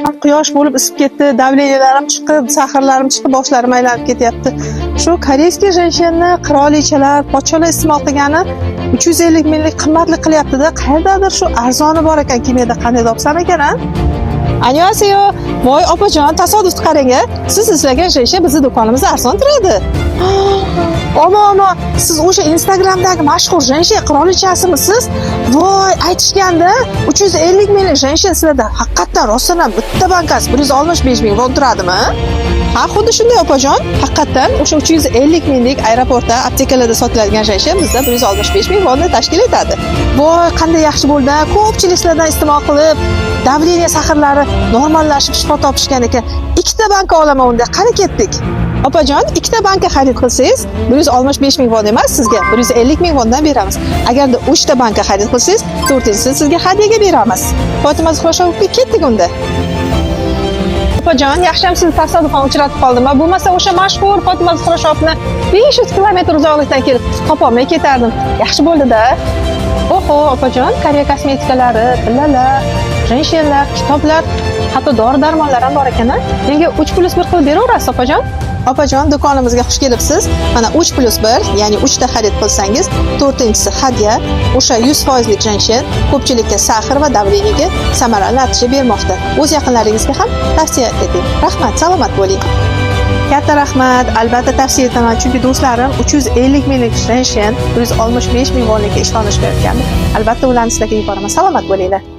Quyosh bo'lib isib ketdi, давления larim chiqib, сахар larim chiqib, boshlarim aylanib ketyapti. Shu корейский женьшень ni qirolichalar, podsholar iste'mol qilgani 350 minglik qimmatli qilyapti-da. Qayerdadir shu arzoni bor ekan, kimyoda qanday topsam ekan, a? Annyeonghaseyo. Voy opajon, tasodif, qarang a. Siz izlagan женьшень bizni do'konimizda arzon turadi. Omo, omo, siz o'sha Instagramdagi mashhur женьшень qirolichasimisiz? Voy, aytishganda 350 minglik женьшень sizlarda haqiqatdan rostdan ham bitta bankasi 165 ming von turadimi? Ha, xuddi shunday, opajon. Haqiqatdan o'sha 350 minglik aeroportda, aptekalarda sotiladigan женьшень bizda 165 ming vonni tashkil etadi. Voy, qanday yaxshi bo'ldi. Ko'pchilik sizlardan iste'mol qilib, давление, сахар lari normallashib, shifo topishgan ekan. Ikkita banka olaman unda. Qani, ketdik. Opajon, ikkita banka xarid qilsangiz, 165 ming von emas, sizga 150 ming vondan beramiz. Agarda 3 ta banka xarid qilsangiz, to'rtinchisini sizga hadyaga beramiz. Fotima Zuhro shopga ketdik unda. Opajon, yaxshiyam sizni tasodifan uchratib qoldim. Bo'lmasa o'sha mashhur Fotima Zuhro shopni 500 kilometr uzoqlikdan kelib topolmay ketardim. Yaxshi bo'ldi-da. Oho, opajon, Koreya kosmetikalari, tillalar, женьшень lar, kitoblar, hatto dori darmonlar ham bor ekan, a? Menga 3 plyus 1 qilib beraverasiz, opajon? Opajon, do'konimizga xush kelibsiz. Mana 3 plyus 1, ya'ni 3 ta xarid qilsangiz, to'rtinchisi hadya. O'sha 100 foizlik женьшень ko'pchilikka сахар va давление ga samarali natija bermoqda. O'z yaqinlaringizga ham tavsiya eting. Rahmat, salomat bo'ling. Katta rahmat. Albatta tavsiya etaman, chunki do'stlarim 350 minglik женьшень 165 ming vonlikka ishonish bergandi. Albatta ularni sizlarga yuboraman. Salomat bo'linglar.